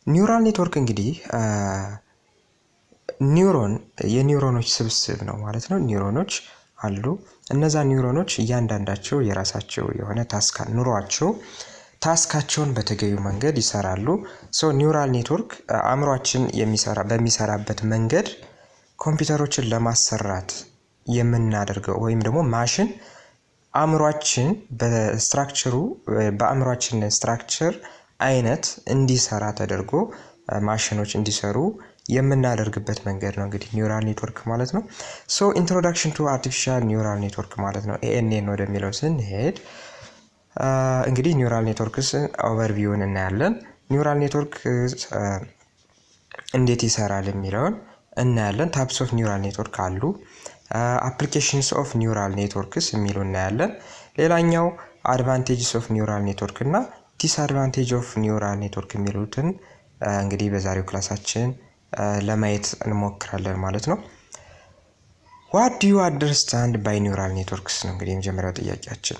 Neural network እንግዲህ ኒውሮን የኒውሮኖች ስብስብ ነው ማለት ነው። ኒውሮኖች አሉ። እነዛ ኒውሮኖች እያንዳንዳቸው የራሳቸው የሆነ task ኑሯቸው task ኣቸውን በተገቢው መንገድ ይሰራሉ። So neural network አእምሯችን የሚሰራ በሚሰራበት መንገድ ኮምፒውተሮችን ለማሰራት የምናደርገው ወይም ደግሞ ማሽን አእምሯችን በ structure ኡ በአእምሯችን structure አይነት እንዲሰራ ተደርጎ ማሽኖች እንዲሰሩ የምናደርግበት መንገድ ነው እንግዲህ neural network ማለት ነው። So introduction to artificial neural network ማለት ነው። ANN ወደሚለው ስንሄድ እንግዲህ neural networks overview ን እናያለን። Neural network እንዴት ይሰራል የሚለውን እናያለን። Types of neural network አሉ። Applications of neural networks የሚሉ እናያለን። ሌላኛው advantages of neural network እና disadvantage of neural network የሚሉትን እንግዲህ በዛሬው class ኣችን ለማየት እንሞክራለን ማለት ነው። What do you understand by neural networks ነው እንግዲህ የመጀመሪያው ጥያቄያችን።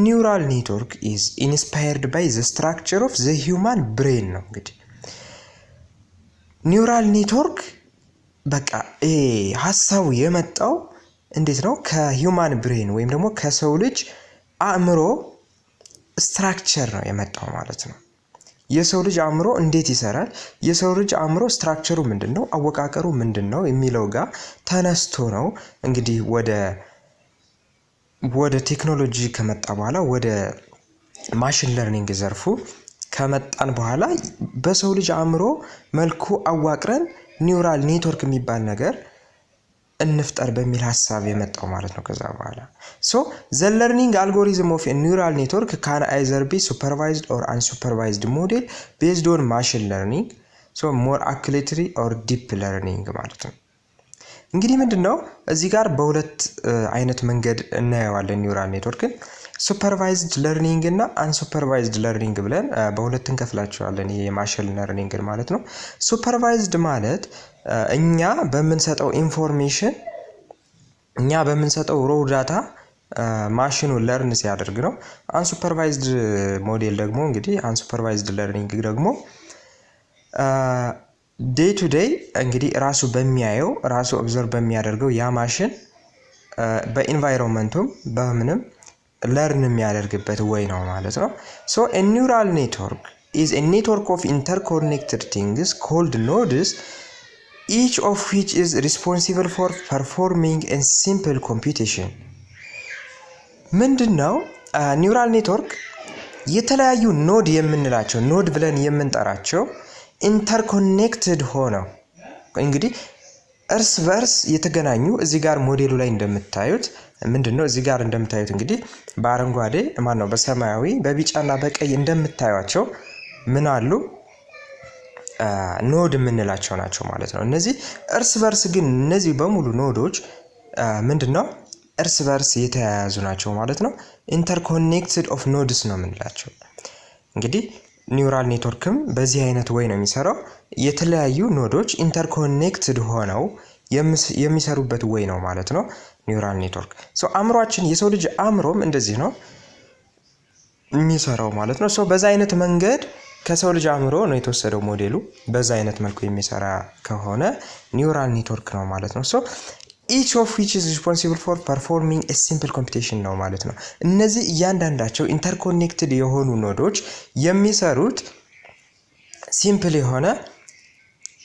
Neural network is inspired by the structure of the human brain ነው። እንግዲህ neural network በቃ ይሄ ሀሳቡ የመጣው እንዴት ነው? ከ human brain ወይም ደግሞ ከሰው ልጅ አእምሮ structure ነው የመጣው ማለት ነው። የሰው ልጅ አእምሮ እንዴት ይሰራል፣ የሰው ልጅ አእምሮ structure ኡ ምንድን ነው፣ አወቃቀሩ ምንድን ነው የሚለው ጋር ተነስቶ ነው እንግዲህ ወደ ቴክኖሎጂ ከመጣ በኋላ፣ ወደ machine learning ዘርፉ ከመጣን በኋላ በሰው ልጅ አእምሮ መልኩ አዋቅረን neural network የሚባል ነገር እንፍጠር በሚል ሀሳብ የመጣው ማለት ነው። ከዛ በኋላ so the learning algorithm of neural network can either be supervised or unsupervised model based on machine learning, so more accurately or deep learning ማለት ነው። እንግዲህ ምንድን ነው፣ እዚህ ጋር በሁለት አይነት መንገድ እናየዋለን neural network ን፣ supervised learning እና unsupervised learning ብለን በሁለት እንከፍላቸዋለን። ይሄ የ machine learning ን ማለት ነው። Supervised ማለት እኛ በምንሰጠው information፣ እኛ በምንሰጠው raw data ማሽኑ learn ሲያደርግ ነው። Unsupervised model ደግሞ፣ እንግዲህ unsupervised learning ደግሞ day to day እንግዲህ ራሱ በሚያየው፣ ራሱ observe በሚያደርገው ያ ማሽን በ environment ኡም በምንም learn የሚያደርግበት way ነው ማለት ነው። So neural network is a network of interconnected things called nodes, each of which is responsible for performing a simple computation። ምንድን ነው neural network? የተለያዩ node የምንላቸው፣ node ብለን የምንጠራቸው interconnected ሆነው እንግዲህ እርስ በእርስ የተገናኙ፣ እዚህ ጋር ሞዴሉ ላይ እንደምታዩት ምንድን ነው፣ እዚህ ጋር እንደምታዩት እንግዲህ በአረንጓዴ፣ ማን ነው፣ በሰማያዊ፣ በቢጫና በቀይ እንደምታዩቸው ምን አሉ፣ node የምንላቸው ናቸው ማለት ነው። እነዚህ እርስ በርስ ግን እነዚህ በሙሉ node ኦች ምንድን ነው እርስ በርስ የተያያዙ ናቸው ማለት ነው። Interconnected of nodes ነው የምንላቸው። እንግዲህ neural network ም በዚህ አይነት way ነው የሚሰራው። የተለያዩ node ኦች interconnected ሆነው የሚሰሩበት way ነው ማለት ነው neural network። So አእምሯችን፣ የሰው ልጅ አእምሮም እንደዚህ ነው የሚሰራው ማለት ነው። So በዛ አይነት መንገድ ከሰው ልጅ አእምሮ ነው የተወሰደው ሞዴሉ። በዛ አይነት መልኩ የሚሰራ ከሆነ neural network ነው ማለት ነው። So each of which is responsible for performing a simple computation ነው ማለት ነው። እነዚህ እያንዳንዳቸው interconnected የሆኑ node ኦች የሚሰሩት simple የሆነ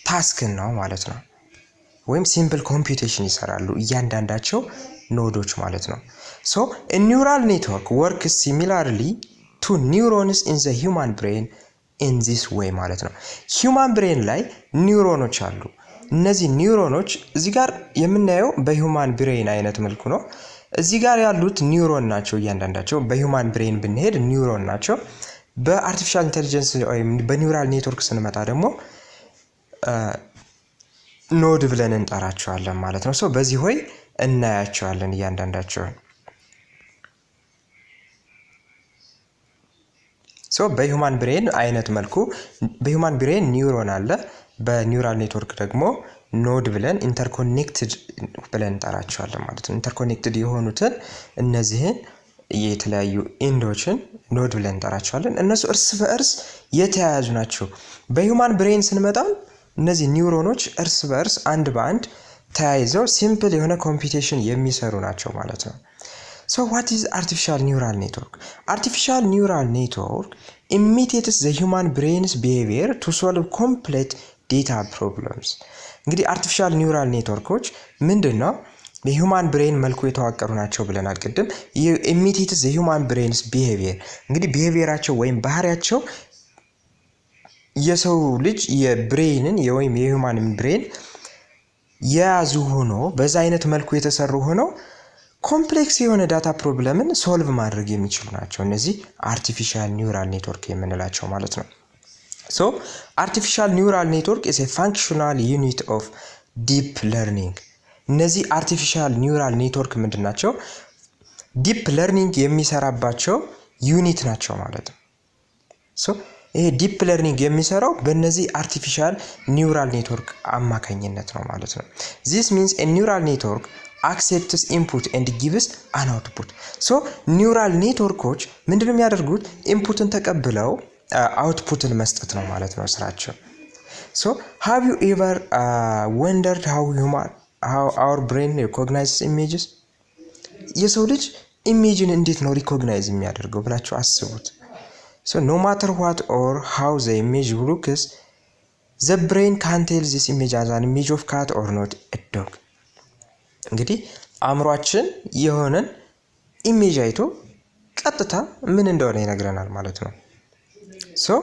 task ን ነው ማለት ነው። ወይም simple computation ይሰራሉ እያንዳንዳቸው node ኦች ማለት ነው። So neural network works similarly to neurons in the human brain in this way ማለት ነው። Human brain ላይ ኒውሮኖች አሉ። እነዚህ ኒውሮኖች እዚህ ጋር የምናየው በ human brain አይነት መልኩ ነው። እዚህ ጋር ያሉት ኒውሮን ናቸው። እያንዳንዳቸው በ human brain ብንሄድ ኒውሮን ናቸው። በ artificial intelligence ወይም በ neural network ስንመጣ ደግሞ node ብለን እንጠራቸዋለን ማለት ነው። So በዚህ way እናያቸዋለን እያንዳንዳቸውን። So በ human brain አይነት መልኩ በ human brain neuron አለ። በ neural network ደግሞ node ብለን interconnected ብለን እንጠራቸዋለን ማለት ነው። Interconnected የሆኑትን እነዚህን የተለያዩ end ኦችን node ብለን እንጠራቸዋለን። እነሱ እርስ በእርስ የተያያዙ ናቸው። በ human brain ስንመጣም እነዚህ ኒውሮኖች እርስ በእርስ አንድ በአንድ ተያይዘው simple የሆነ computation የሚሰሩ ናቸው ማለት ነው። So what is artificial neural network? Artificial neural network imitates the human brain's behavior to solve complex data problems። እንግዲህ artificial neural network ኦች ምንድን ነው? በ human brain መልኩ የተዋቀሩ ናቸው ብለናል ቅድም። Imitates the human brain's behavior፣ እንግዲህ behavior ኣቸው ወይም ባህሪያቸው የሰው ልጅ የ brain ን ወይም የ human brain የያዙ ሆኖ በዛ አይነት መልኩ የተሰሩ ሆነው complex የሆነ data problem ን solve ማድረግ የሚችሉ ናቸው። እነዚህ artificial neural network የምንላቸው ማለት ነው። So artificial neural network is a functional unit of deep learning። እነዚህ artificial neural network ምንድን ናቸው? Deep learning የሚሰራባቸው unit ናቸው ማለት ነው። So ይሄ deep learning የሚሰራው በእነዚህ artificial neural network አማካኝነት ነው ማለት ነው። This means neural network accepts input and gives an output። So neural network ኦች ምንድነው የሚያደርጉት? ኢንፑትን ተቀብለው output ን መስጠት ነው ማለት ነው ስራቸው። So have you ever wondered how our brain recognizes images? የሰው ልጅ image ን እንዴት ነው recognize የሚያደርገው ብላችሁ አስቡት። So no matter what or how the image looks, the brain can tell this image as an image of cat or not dog። እንግዲህ አእምሯችን የሆነን image አይቶ ቀጥታ ምን እንደሆነ ይነግረናል ማለት ነው። So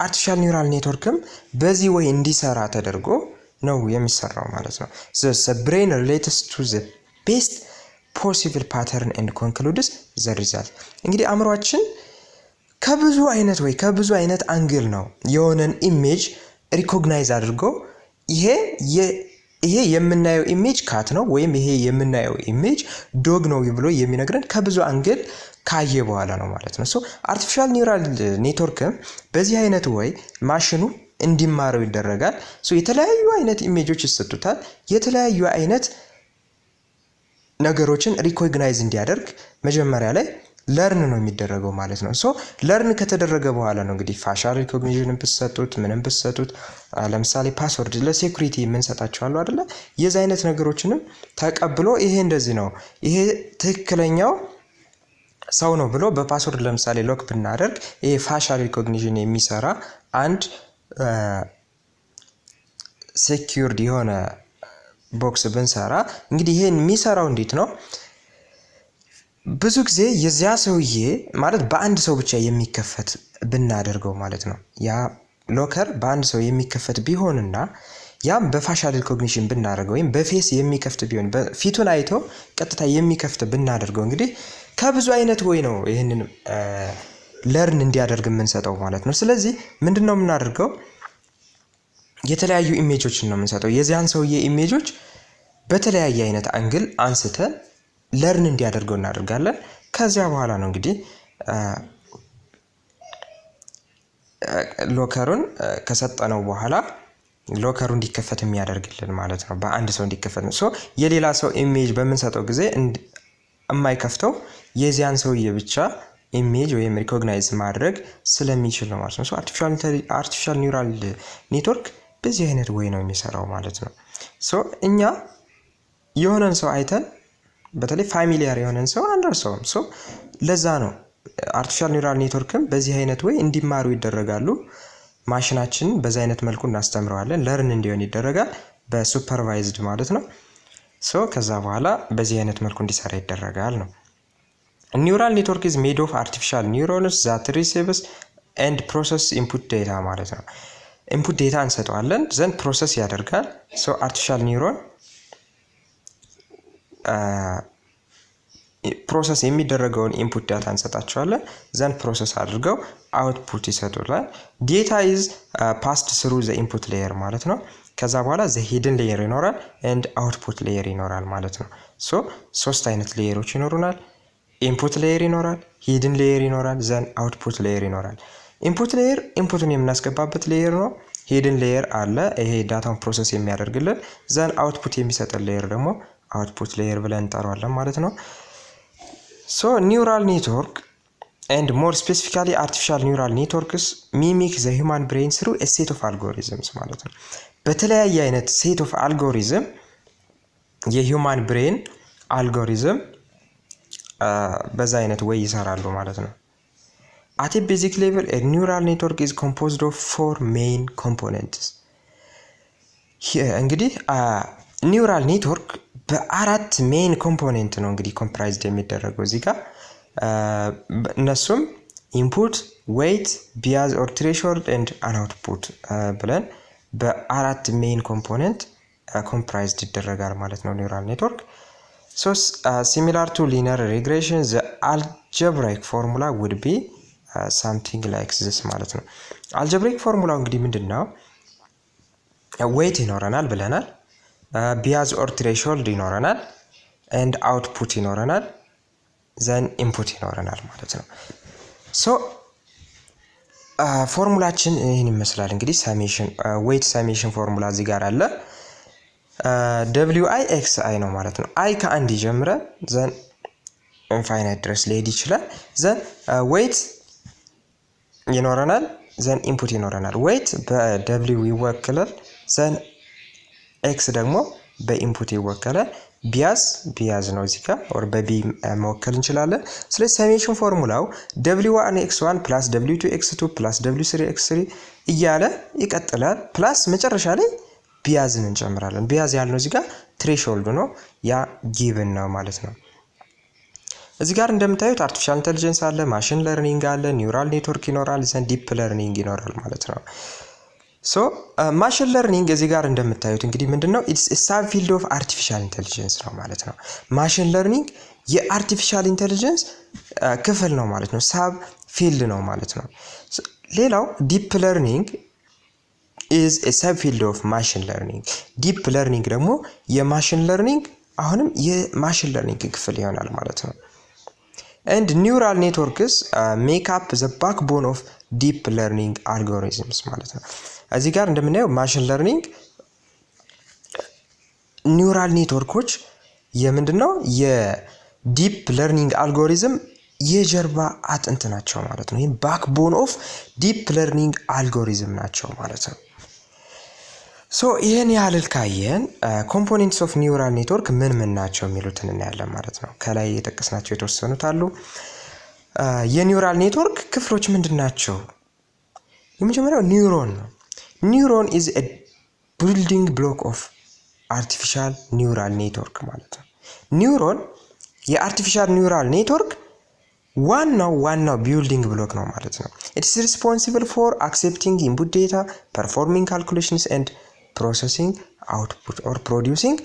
artificial neural network ም በዚህ way እንዲሰራ ተደርጎ ነው የሚሰራው ማለት ነው። The brain relates to the best possible pattern and concludes the result። እንግዲህ አእምሯችን ከብዙ አይነት ወይ ከብዙ አይነት angle ነው የሆነን image recognize አድርጎ ይሄ የምናየው image cat ነው ወይም ይሄ የምናየው image dog ነው ብሎ የሚነግረን ከብዙ angle ካየ በኋላ ነው ማለት ነው። So artificial neural network ም በዚህ አይነት way ማሽኑ እንዲማረው ይደረጋል። So የተለያዩ አይነት image ኦች ይሰጡታል። የተለያዩ አይነት ነገሮችን recognize እንዲያደርግ መጀመሪያ ላይ learn ነው የሚደረገው ማለት ነው። So learn ከተደረገ በኋላ ነው እንግዲህ facial recognition ብትሰጡት፣ ምንም ብትሰጡት፣ ለምሳሌ password ለ security የምንሰጣቸው አሉ አይደለ? የዚ አይነት ነገሮችንም ተቀብሎ ይሄ እንደዚህ ነው፣ ይሄ ትክክለኛው ሰው ነው ብሎ በ password ለምሳሌ lock ብናደርግ፣ ይሄ facial recognition የሚሰራ አንድ secured የሆነ box ብንሰራ እንግዲህ ይሄን የሚሰራው እንዴት ነው? ብዙ ጊዜ የዚያ ሰውዬ ማለት በአንድ ሰው ብቻ የሚከፈት ብናደርገው ማለት ነው። ያ locker በአንድ ሰው የሚከፈት ቢሆንና ያም በ facial recognition ብናደርገው ወይም በ face የሚከፍት ቢሆን፣ ፊቱን አይቶ ቀጥታ የሚከፍት ብናደርገው፣ እንግዲህ ከብዙ አይነት way ነው ይህንን learn እንዲያደርግ የምንሰጠው ማለት ነው። ስለዚህ ምንድን ነው የምናደርገው? የተለያዩ image ኦችን ነው የምንሰጠው። የዚያን ሰውዬ image ኦች በተለያየ አይነት angle አንስተን learn እንዲያደርገው እናደርጋለን። ከዚያ በኋላ ነው እንግዲህ locker ኡን ከሰጠነው በኋላ locker ኡ እንዲከፈት የሚያደርግልን ማለት ነው። በአንድ ሰው እንዲከፈት ነው። So የሌላ ሰው image በምንሰጠው ጊዜ የማይከፍተው የዚያን ሰውዬ ብቻ image ወይም recognize ማድረግ ስለሚችል ነው ማለት ነው። So artificial neural network በዚህ አይነት way ነው የሚሰራው ማለት ነው። So እኛ የሆነን ሰው አይተን፣ በተለይ familiar የሆነን ሰው አንረሳውም። So ለዛ ነው artificial neural network ም በዚህ አይነት way እንዲማሩ ይደረጋሉ። ማሽናችንን በዚህ አይነት መልኩ እናስተምረዋለን። Learn እንዲሆን ይደረጋል በ supervised ማለት ነው። So ከዛ በኋላ በዚህ አይነት መልኩ እንዲሰራ ይደረጋል ነው። Neural network is made of artificial neurons that receives and process input data ማለት ነው። Input data እንሰጠዋለን፣ then process ያደርጋል። So artificial neuron process የሚደረገውን input data እንሰጣቸዋለን። Then process አድርገው output ይሰጡናል። Data is passed through the input layer ማለት ነው። ከዛ በኋላ the hidden layer ይኖራል and output layer ይኖራል ማለት ነው። So ሶስት አይነት layer ኦች ይኖሩናል። Input layer ይኖራል፣ hidden layer ይኖራል፣ then output layer ይኖራል። Input layer input ኡን የምናስገባበት layer ነው። Hidden layer አለ፣ ይሄ data ውን process የሚያደርግልን። Then output የሚሰጠን layer ደግሞ output layer ብለን እንጠራዋለን ማለት ነው። So neural network, and more specifically artificial neural networks, mimic the human brain through set of algorithms ማለት ነው። በተለያየ አይነት set of algorithm የ human brain algorithm በዛ አይነት way ይሰራሉ ማለት ነው። At basic level, neural network is composed of four main components። እንግዲህ neural network በአራት main component ነው እንግዲህ comprised የሚደረገው እዚህ ጋር። እነሱም input፣ weight፣ bias or threshold and an output ብለን በአራት main component comprised ይደረጋል ማለት ነው neural network። So similar to linear regression, the algebraic formula would be something like this ማለት ነው። Algebraic formula ው እንግዲህ ምንድን ነው? Weight ይኖረናል ብለናል። Bias or threshold ይኖረናል። And output ይኖረናል። Then input ይኖረናል ማለት ነው። So formula ችን ይህን ይመስላል። እንግዲህ summation weight summation formula እዚህ ጋር አለ። W i x i ነው ማለት ነው። i ከአንድ ይጀምራል፣ then infinite ድረስ ሊሄድ ይችላል። Then weight ይኖረናል፣ then input ይኖረናል። Weight በ W ይወክላል፣ then x ደግሞ በ input ይወከላል። Bias ነው እዚህ ጋር or በ b መወከል እንችላለን። ስለዚህ summation formula ው W one x one plus W two x two plus W three x three እያለ ይቀጥላል። Plus መጨረሻ ላይ bias ን እንጨምራለን። Bias ያልነው እዚህ ጋር threshold ኡ ነው፣ ያ given ነው ማለት ነው። እዚህ ጋር እንደምታዩት artificial intelligence አለ፣ machine learning አለ፣ neural network ይኖራል፣ then deep learning ይኖራል ማለት ነው። So machine learning እዚህ ጋር እንደምታዩት እንግዲህ ምንድን ነው? It's subfield of artificial intelligence ነው ማለት ነው። Machine learning የ artificial intelligence ክፍል ነው ማለት ነው። Subfield ነው ማለት ነው። ሌላው deep learning is subfield of machine learning። Deep learning ደግሞ የ machine learning አሁንም የ machine learning ክፍል ይሆናል ማለት ነው። And neural networks make up the backbone of deep learning algorithms ማለት ነው። እዚህ ጋር እንደምናየው machine learning neural network ኦች የምንድን ነው የ deep learning algorithm የጀርባ አጥንት ናቸው ማለት ነው። ይህም backbone of deep learning algorithm ናቸው ማለት ነው። So ይህን ያህል ካየን components of neural network ምን ምን ናቸው የሚሉትን እናያለን ማለት ነው። ከላይ የጠቀስናቸው የተወሰኑት አሉ። የ neural network ክፍሎች ምንድን ናቸው? የመጀመሪያው ኒውሮን ነው። Neuron is building block of artificial neural network ማለት ነው። ኒውሮን የ artificial neural network ዋናው building block ነው ማለት ነው። It's responsible for accepting input data, performing calculations and processing output or producing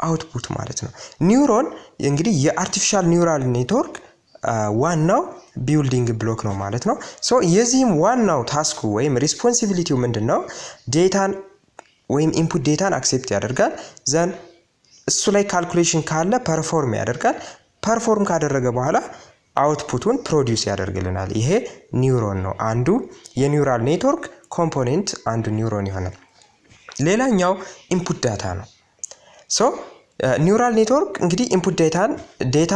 output ማለት ነው። ኒውሮን እንግዲህ የ artificial neural network ዋናው building block ነው ማለት ነው። So የዚህም ዋናው task ኡ ወይም responsibility ው ምንድን ነው? Data ን ወይም input data ን accept ያደርጋል። Then እሱ ላይ calculation ካለ perform ያደርጋል። Perform ካደረገ በኋላ output ኡን produce ያደርግልናል። ይሄ ኒውሮን ነው። አንዱ የ neural network component አንዱ ኒውሮን ይሆናል። ሌላኛው input data ነው። So neural network እንግዲህ input data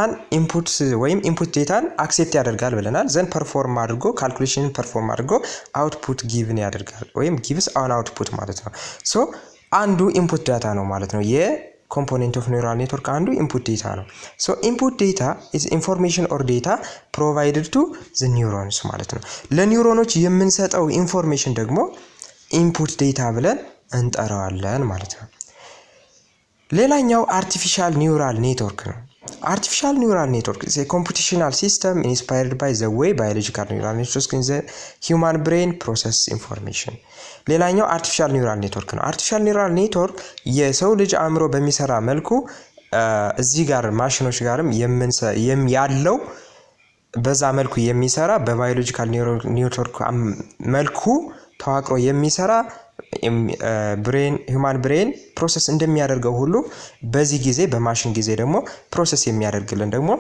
ን input ወይም input data ን accept ያደርጋል ብለናል። Then perform አድርጎ calculation perform አድርጎ output given ያደርጋል ወይም gives an output ማለት ነው። So አንዱ input data ነው ማለት ነው። የ component of neural network አንዱ input data ነው። So input data is information or data provided to the neurons ማለት ነው። ለኒውሮኖች የምንሰጠው information ደግሞ input data ብለን እንጠራዋለን ማለት ነው። ሌላኛው artificial neural network ነው። Artificial neural network is a computational system inspired by the way biological neural networks in the human brain process information። ሌላኛው artificial neural network ነው። Artificial neural network የሰው ልጅ አእምሮ በሚሰራ መልኩ እዚህ ጋር ማሽኖች ጋርም ያለው በዛ መልኩ የሚሰራ በ biological network መልኩ ተዋቅሮ የሚሰራ brain human brain process እንደሚያደርገው ሁሉ በዚህ ጊዜ በማሽን ጊዜ ደግሞ process የሚያደርግልን ደግሞ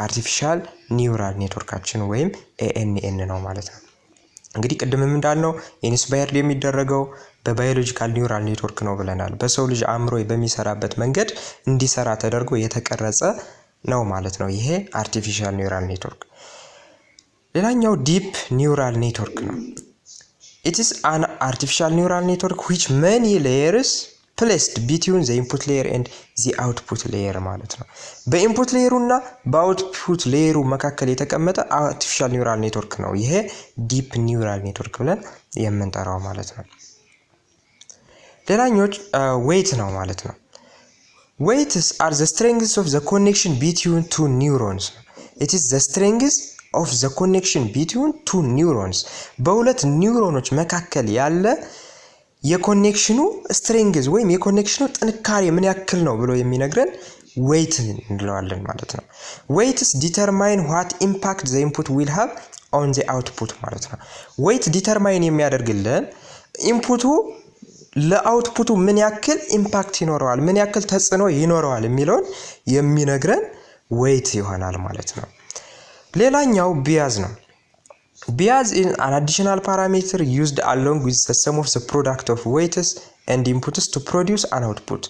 artificial neural network ኣችን ወይም ANN ነው ማለት ነው። እንግዲህ ቅድምም እንዳልነው inspired የሚደረገው በ biological neural network ነው ብለናል። በሰው ልጅ አእምሮ በሚሰራበት መንገድ እንዲሰራ ተደርጎ የተቀረጸ ነው ማለት ነው። ይሄ artificial neural network። ሌላኛው deep neural network ነው። It's an artificial neural network which many layers placed between the input layer and the output layer ማለት ነው። በ input layer ኡ እና በ output layer ኡ መካከል የተቀመጠ artificial neural network ነው። ይሄ deep neural network ብለን የምንጠራው ማለት ነው። ሌላኞች weight ነው ማለት ነው። Weights are the strengths of the connection between two neurons. It is the strength of the connection between two neurons። በሁለት ኒውሮኖች መካከል ያለ የ connection ኑ strength ወይም የ connection ኑ ጥንካሬ ምን ያክል ነው ብሎ የሚነግረን weight እንለዋለን ማለት ነው። Weights determine what impact the input will have on the output ማለት ነው። Weight determine የሚያደርግልን input ኡ ለ output ኡ ምን ያክል impact ይኖረዋል፣ ምን ያክል ተጽዕኖ ይኖረዋል የሚለውን የሚነግረን weight ይሆናል ማለት ነው። ሌላኛው bias ነው። Bias is an additional parameter used along with the sum of the product of weights and inputs to produce an output።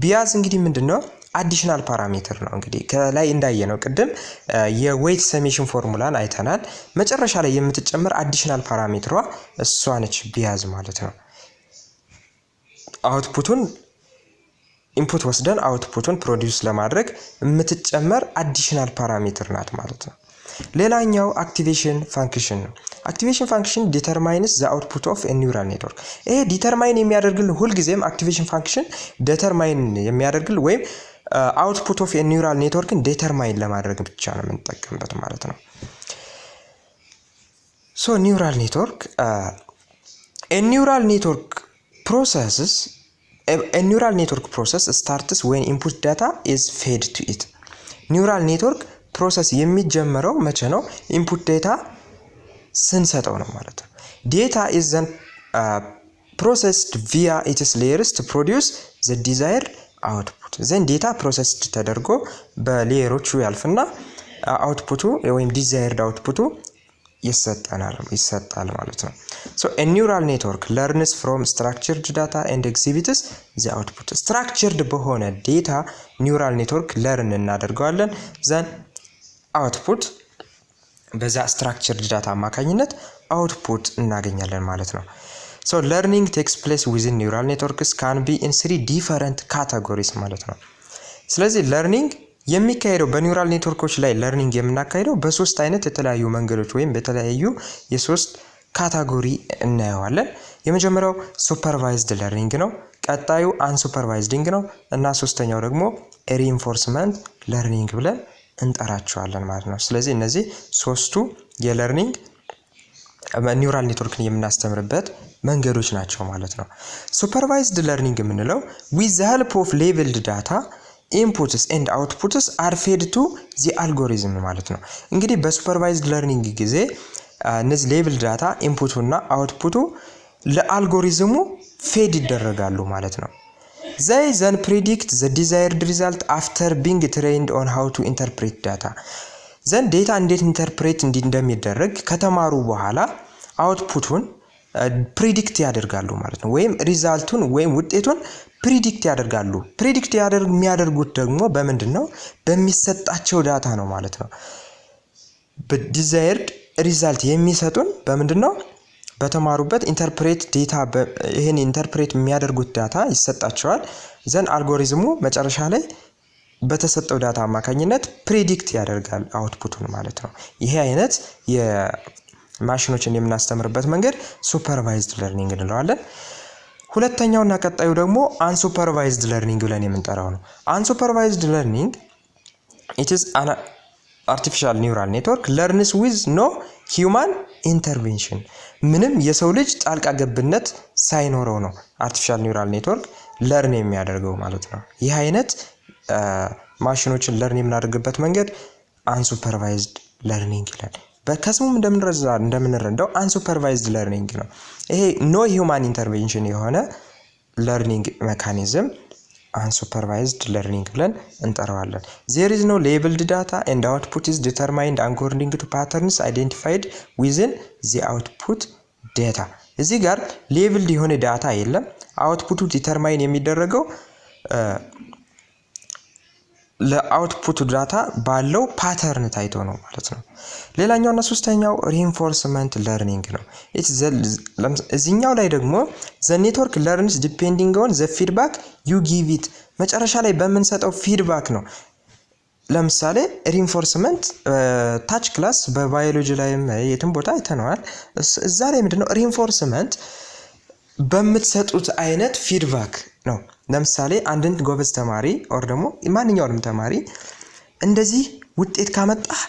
Bias እንግዲህ ምንድን ነው? Additional parameter ነው። እንግዲህ ከላይ እንዳየነው ቅድም የ weight summation formula ን አይተናል። መጨረሻ ላይ የምትጨመር additional parameter ሯ እሷ ነች bias ማለት ነው። Output ኡን input ወስደን output ኡን produce ለማድረግ የምትጨመር additional parameter ናት ማለት ነው። ሌላኛው activation function ነው። Activation function determines the output of neural network። ይሄ determine የሚያደርግልን ሁልጊዜም activation function determine የሚያደርግልን ወይም output of neural network ን determine ለማድረግ ብቻ ነው የምንጠቀምበት ማለት ነው። So neural network process starts when input data is fed to it። Neural network process የሚጀመረው መቼ ነው? Input data ስንሰጠው ነው ማለት ነው። Data is then processed via its layers to produce the desired output። Then data processed ተደርጎ በ layer ኦቹ ያልፍና output ኡ ወይም desired output ኡ ይሰጠናል ይሰጣል ማለት ነው። So a neural network learns from structured data and exhibits the output። Structured በሆነ data neural network learn እናደርገዋለን፣ then output በዛ structured data አማካኝነት output እናገኛለን ማለት ነው። So learning takes place within neural networks can be in three different categories ማለት ነው። ስለዚህ learning የሚካሄደው በ neural network ኦች ላይ learning የምናካሄደው በሶስት አይነት የተለያዩ መንገዶች ወይም በተለያዩ የሶስት category እናየዋለን። የመጀመሪያው supervised learning ነው። ቀጣዩ unsupervised ነው እና ሶስተኛው ደግሞ reinforcement learning ብለን እንጠራቸዋለን ማለት ነው። ስለዚህ እነዚህ ሶስቱ የ learning neural network ን የምናስተምርበት መንገዶች ናቸው ማለት ነው። Supervised learning የምንለው with the help of labeled data, inputs and outputs are fed to the algorithm ማለት ነው። እንግዲህ በ supervised learning ጊዜ እነዚህ labeled data input ኡ እና output ኡ ለ algorithm ኡ fed ይደረጋሉ ማለት ነው። They then predict the desired result after being trained on how to interpret data። Then data እንዴት interpret እንደሚደረግ ከተማሩ በኋላ output ኡን predict ያደርጋሉ ማለት ነው። ወይም result ኡን ወይም ውጤቱን predict ያደርጋሉ። Predict የሚያደርጉት ደግሞ በምንድን ነው? በሚሰጣቸው data ነው ማለት ነው። በ desired result የሚሰጡን በምንድን ነው? በተማሩበት interpret data፣ ይህን interpret የሚያደርጉት data ይሰጣቸዋል። Then algorithm ኡ መጨረሻ ላይ በተሰጠው data አማካኝነት predict ያደርጋል output ኡን ማለት ነው። ይሄ አይነት የማሽኖችን የምናስተምርበት መንገድ supervised learning እንለዋለን። ሁለተኛውና ቀጣዩ ደግሞ unsupervised learning ብለን የምንጠራው ነው። Unsupervised learning, it is an artificial neural network learns with no human intervention። ምንም የሰው ልጅ ጣልቃ ገብነት ሳይኖረው ነው artificial neural network learn የሚያደርገው ማለት ነው። ይህ አይነት ማሽኖችን learn የምናደርግበት መንገድ unsupervised learning ይላል። ከስሙም እንደምንረዳው unsupervised learning ነው። ይሄ no human intervention የሆነ learning mechanism unsupervised learning ብለን እንጠራዋለን። There is no labeled data and output is determined according to patterns identified within the output data። እዚህ ጋር labeled የሆነ data የለም። Output ኡ determine የሚደረገው ለ output data ባለው pattern ታይቶ ነው ማለት ነው። ሌላኛውና ሶስተኛው reinforcement learning ነው። እዚህኛው ላይ ደግሞ the network learns depending on the feedback you give it፣ መጨረሻ ላይ በምንሰጠው feedback ነው። ለምሳሌ reinforcement ታች class በባዮሎጂ ላይም የትም ቦታ አይተነዋል። እዛ ላይ ምንድነው reinforcement በምትሰጡት አይነት feedback ነው። ለምሳሌ አንድን ጎበዝ ተማሪ or ደግሞ ማንኛውንም ተማሪ እንደዚህ ውጤት ካመጣህ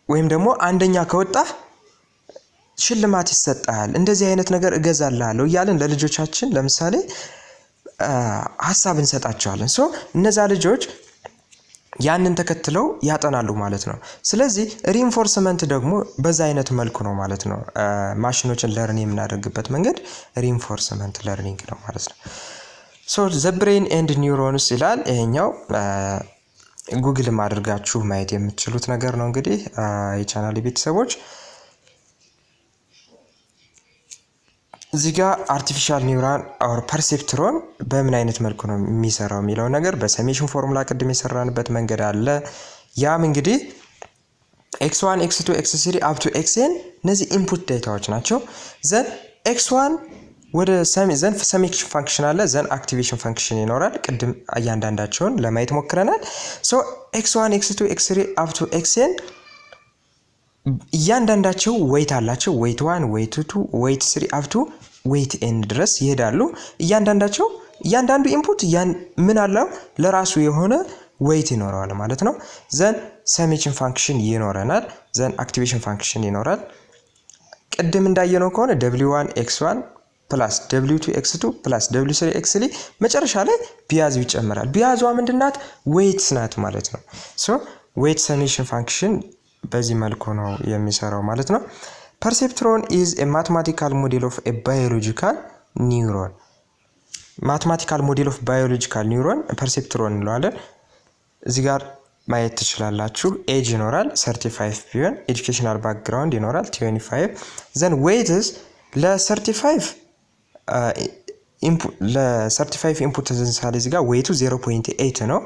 ወይም ደግሞ አንደኛ ከወጣህ ሽልማት ይሰጥሃል፣ እንደዚህ አይነት ነገር እገዛልሃለሁ እያልን ለልጆቻችን ለምሳሌ ሀሳብ እንሰጣቸዋለን። So እነዛ ልጆች ያንን ተከትለው ያጠናሉ ማለት ነው። ስለዚህ reinforcement ደግሞ በዛ አይነት መልኩ ነው ማለት ነው። ማሽኖችን learn የምናደርግበት መንገድ reinforcement learning ነው ማለት ነው። So the brain and neurons ይላል። ይሄኛው ጉግልም አድርጋችሁ ማየት የምትችሉት ነገር ነው። እንግዲህ የቻናል ቤተሰቦች፣ እዚህ ጋር artificial neural or perceptron በምን አይነት መልኩ ነው የሚሰራው የሚለው ነገር በ summation formula ቅድም የሰራንበት መንገድ አለ። ያም እንግዲህ X one፣ X two፣ X three up to X n እነዚህ input data ዎች ናቸው። Then X one ወደ then summation function አለ፣ then activation function ይኖራል። ቅድም እያንዳንዳቸውን ለማየት ሞክረናል። So X one፣ X two፣ X three up to X n እያንዳንዳቸው weight አላቸው። Weight one፣ weight two፣ weight three up to weight n ድረስ ይሄዳሉ። እያንዳንዳቸው እያንዳንዱ input ምን አለው? ለራሱ የሆነ weight ይኖረዋል ማለት ነው። Then summation function ይኖረናል። Then activation function ይኖራል። ቅድም እንዳየነው ከሆነ W one X one plus W two X two plus W three X three መጨረሻ ላይ bias ኡ ይጨመራል። Bias ዋ ምንድናት? Weight ናት ማለት ነው። So weight summation function በዚህ መልኩ ነው የሚሰራው ማለት ነው። Perceptron is a mathematical model of a biological neuron። Mathematical model of biological neuron perceptron እንለዋለን። እዚህ ጋር ማየት ትችላላችሁ። ኤጅ ይኖራል 35 ቢሆን፣ educational background ይኖራል 25፣ then weights ለ35 input ለምሳሌ እዚህ ጋር weight ኡ 0.8 ነው።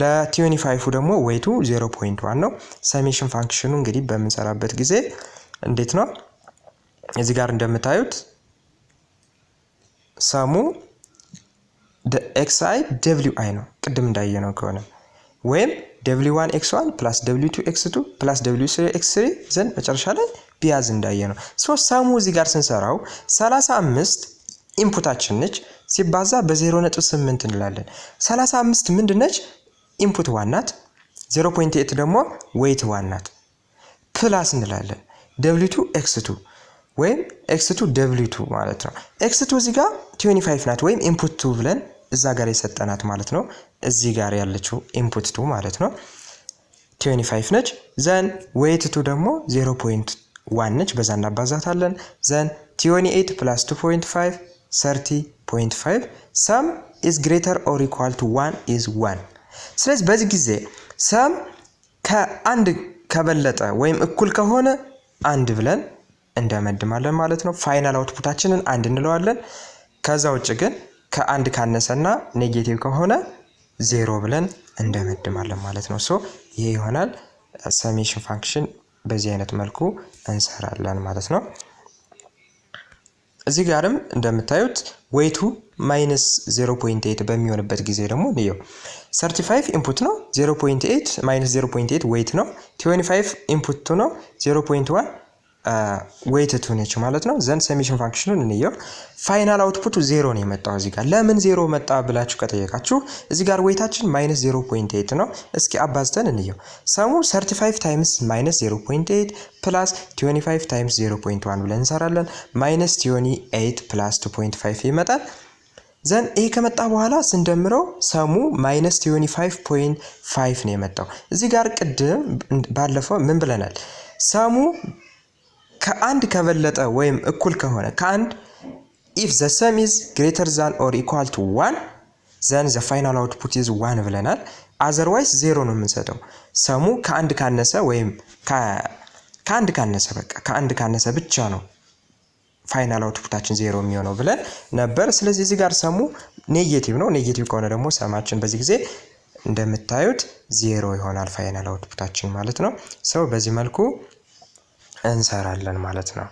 ለ25 ደግሞ weight ኡ 0.1 ነው። Summation function ኑ እንግዲህ በምንሰራበት ጊዜ እንዴት ነው? እዚህ ጋር እንደምታዩት sum ኡ X i W i ነው ቅድም እንዳየነው ከሆነ፣ ወይም W one X one plus W two X two plus W three X three፣ then መጨረሻ ላይ bias እንዳየነው። So sum ኡ እዚህ ጋር ስንሰራው 35 input ኣችን ነች ሲባዛ በ0.8 እንላለን። 35 ምንድን ነች? Input one ናት። 0.8 ደግሞ weight one ናት። Plus እንላለን W two X two ወይም X two W two ማለት ነው። X two እዚህ ጋር 25 ናት ወይም input two ብለን እዛ ጋር የሰጠናት ማለት ነው። እዚህ ጋር ያለችው input two ማለት ነው፣ 25 ነች። Then weight two ደግሞ 0.1 ነች። በዛ እናባዛታለን። Then 28 plus 2.5 30.5፣ sum is greater or equal to 1 is 1። ስለዚህ በዚህ ጊዜ sum ከአንድ ከበለጠ ወይም እኩል ከሆነ አንድ ብለን እንደመድማለን ማለት ነው። Final output ኣችንን አንድ እንለዋለን። ከዛ ውጭ ግን ከአንድ ካነሰና negative ከሆነ ዜሮ ብለን እንደመድማለን ማለት ነው። So ይሄ ይሆናል፣ summation function በዚህ አይነት መልኩ እንሰራለን ማለት ነው። እዚህ ጋርም እንደምታዩት weight ኡ minus 0.8 በሚሆንበት ጊዜ ደግሞ እንየው። 35 input ነው፣ 0.8 minus 0.8 weight ነው። 25 input two ነው፣ 0.1 weight two ነች ማለት ነው። Then summation function ኑን እንየው። Final output ኡ ዜሮ ነው የመጣው። እዚህ ጋር ለምን ዜሮ መጣ ብላችሁ ከጠየቃችሁ እዚህ ጋር weight ኣችን minus 0.8 ነው። እስኪ አባዝተን እንየው። Sum ኡ 35 times minus 0.8 plus 25 times 0.1 ብለን እንሰራለን። Minus 28 plus 2.5 ይመጣል። Then ይሄ ከመጣ በኋላ ስንደምረው sum ኡ minus 25.5 ነው የመጣው። እዚህ ጋር ቅድም ባለፈው ምን ብለናል? Sum ኡ ከአንድ ከበለጠ ወይም እኩል ከሆነ ከአንድ፣ if the sum is greater than or equal to one, then the final output is one ብለናል። Otherwise ዜሮ ነው የምንሰጠው። Sum ኡ ከአንድ ካነሰ ወይም ከአንድ ካነሰ፣ በቃ ከአንድ ካነሰ ብቻ ነው። Final output ኣችን ዜሮ የሚሆነው ብለን ነበር። ስለዚህ እዚህ ጋር sum ኡ negative ነው። Negative ከሆነ ደግሞ sum ኣችን በዚህ ጊዜ እንደምታዩት ዜሮ ይሆናል final output ኣችን ማለት ነው። So በዚህ መልኩ እንሰራለን ማለት ነው።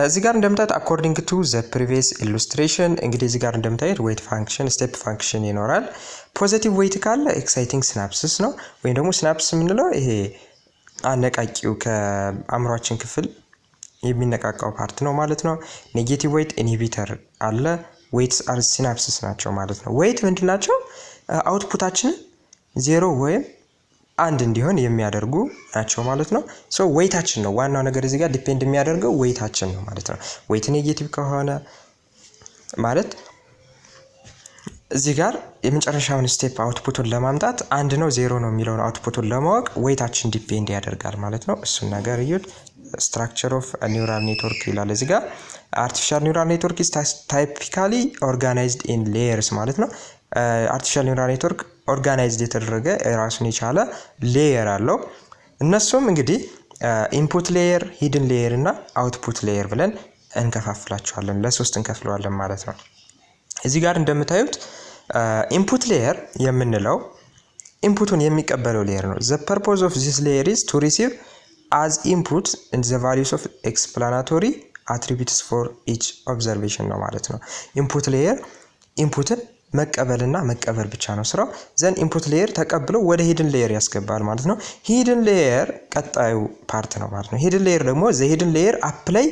እዚህ ጋር እንደምታዩት according to the previous illustration እንግዲህ እዚህ ጋር እንደምታዩት weight function፣ step function ይኖራል። Positive weight ካለ exciting synapses ነው፣ ወይም ደግሞ synapse የምንለው ይሄ አነቃቂው ከአእምሯችን ክፍል የሚነቃቃው part ነው ማለት ነው። Negative weight inhibitor አለ። Weights are synapses ናቸው ማለት ነው። Weight ምንድን ናቸው? Output ኣችንን ዜሮ ወይም አንድ እንዲሆን የሚያደርጉ ናቸው ማለት ነው። So weight ኣችን ነው ዋናው ነገር፣ እዚህ ጋር depend የሚያደርገው weight ኣችን ነው ማለት ነው። Weight negative ከሆነ ማለት እዚህ ጋር የመጨረሻውን step output ኡን ለማምጣት አንድ ነው ዜሮ ነው የሚለውን output ኡን ለማወቅ weight ኣችን depend ያደርጋል ማለት ነው። እሱን ነገር እዩት። Structure of neural network ይላል እዚህ ጋር። Artificial neural network is typically organized in layers ማለት ነው። Artificial neural network organized የተደረገ ራሱን የቻለ layer አለው። እነሱም እንግዲህ input layer፣ hidden layer እና output layer ብለን እንከፋፍላቸዋለን። ለሶስት እንከፍለዋለን ማለት ነው። እዚህ ጋር እንደምታዩት input layer የምንለው input ኡን የሚቀበለው layer ነው። The purpose of this layer is to receive as input the values of explanatory attributes for each observation ነው ማለት ነው። Input layer input ን መቀበልና መቀበል ብቻ ነው ስራው። Then input layer ተቀብሎ ወደ hidden layer ያስገባል ማለት ነው። Hidden layer ቀጣዩ part ነው ማለት ነው። Hidden layer ደግሞ the hidden layer apply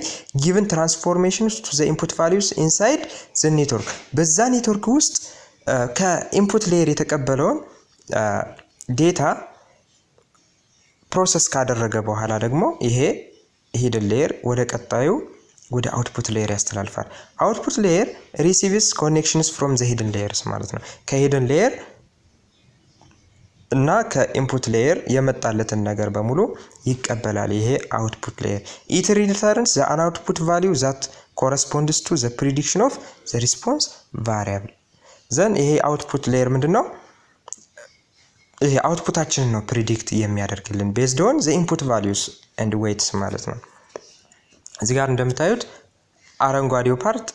given transformations to the input values inside the network፣ በዛ ኔትወርክ ውስጥ ከ input layer የተቀበለውን data process ካደረገ በኋላ ደግሞ ይሄ hidden layer ወደ ቀጣዩ ወደ output layer ያስተላልፋል። Output layer receives connections from the hidden layers ማለት ነው። ከ hidden layer እና ከ input layer የመጣለትን ነገር በሙሉ ይቀበላል። ይሄ output layer it returns the an output value that corresponds to the prediction of the response variable። Then ይሄ output layer ምንድን ነው? ይሄ output ኣችንን ነው predict የሚያደርግልን based on the input values and weights ማለት ነው። እዚህ ጋር እንደምታዩት አረንጓዴው part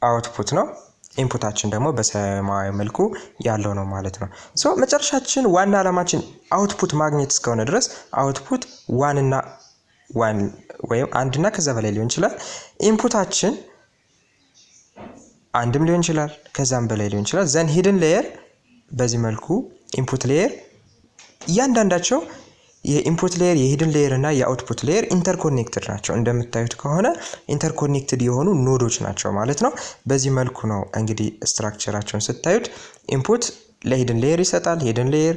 output ነው። Input ኣችን ደግሞ በሰማያዊ መልኩ ያለው ነው ማለት ነው። So መጨረሻችን ዋና ዓላማችን output ማግኘት እስከሆነ ድረስ output one እና one ወይም አንድ እና ከዛ በላይ ሊሆን ይችላል። Input ኣችን አንድም ሊሆን ይችላል፣ ከዛም በላይ ሊሆን ይችላል። Then hidden layer በዚህ መልኩ input layer እያንዳንዳቸው የ input layer፣ የ hidden layer እና የ output layer interconnected ናቸው። እንደምታዩት ከሆነ interconnected የሆኑ node ኦች ናቸው ማለት ነው። በዚህ መልኩ ነው እንግዲህ structure ኣቸውን ስታዩት input ለ hidden layer ይሰጣል፣ hidden layer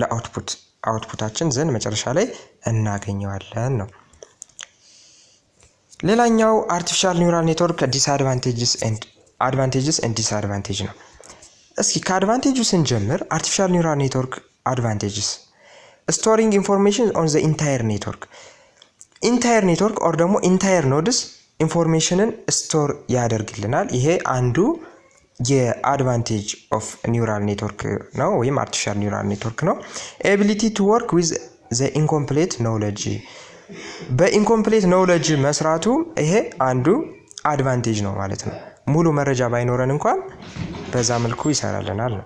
ለ output፣ output ኣችን then መጨረሻ ላይ እናገኘዋለን ነው። ሌላኛው artificial neural network disadvantages and advantages and disadvantage ነው። እስኪ ከ advantage ኡ ስንጀምር artificial neural network advantages: storing information on the entire network፣ entire network or ደግሞ entire nodes information ን store ያደርግልናል። ይሄ አንዱ የ advantage of neural network ነው ወይም artificial neural network ነው። Ability to work with the incomplete knowledge፣ በ incomplete knowledge መስራቱ ይሄ አንዱ advantage ነው ማለት ነው። ሙሉ መረጃ ባይኖረን እንኳን በዛ መልኩ ይሰራልናል ነው።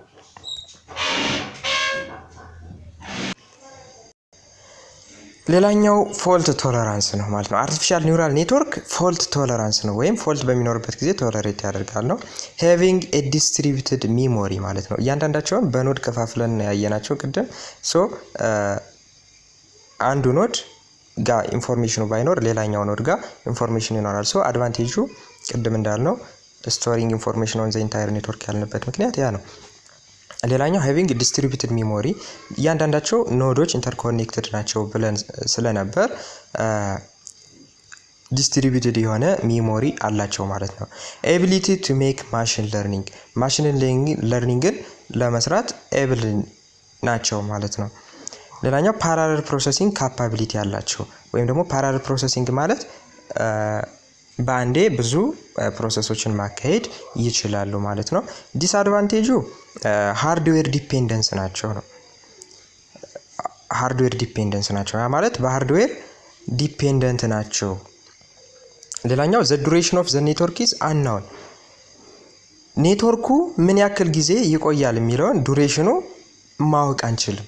ሌላኛው fault tolerance ነው ማለት ነው። Artificial neural network fault tolerance ነው ወይም fault በሚኖርበት ጊዜ tolerate ያደርጋል ነው። Having a distributed memory ማለት ነው። እያንዳንዳቸውን በ node ከፋፍለን ያየናቸው ቅድም። So አንዱ node ጋር information ኑ ባይኖር ሌላኛው node ጋር information ይኖራል። So advantage ኡ ቅድም እንዳልነው storing information on the entire network ያልንበት ምክንያት ያ ነው። ሌላኛው having distributed memory፣ እያንዳንዳቸው node ኦች interconnected ናቸው ብለን ስለነበር distributed የሆነ memory አላቸው ማለት ነው። Ability to make machine learning፣ machine learning ን ለመስራት able ናቸው ማለት ነው። ሌላኛው parallel processing capability አላቸው ወይም ደግሞ parallel processing ማለት በአንዴ ብዙ process ኦችን ማካሄድ ይችላሉ ማለት ነው። Disadvantage ኡ hardware dependence ናቸው ነው። Hardware dependence ናቸው። ያ ማለት በ hardware dependent ናቸው። ሌላኛው the duration of the network is unknown። ኔትወርኩ ምን ያክል ጊዜ ይቆያል የሚለውን duration ኑ ማወቅ አንችልም።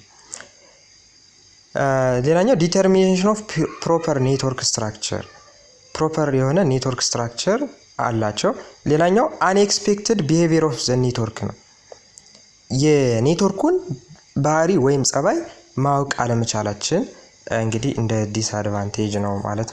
ሌላኛው determination of proper network structure፣ proper የሆነ network structure አላቸው። ሌላኛው unexpected behavior of the network ነው። የኔትወርኩን ባህሪ ወይም ጸባይ ማወቅ አለመቻላችን እንግዲህ እንደ disadvantage ነው ማለት ነው።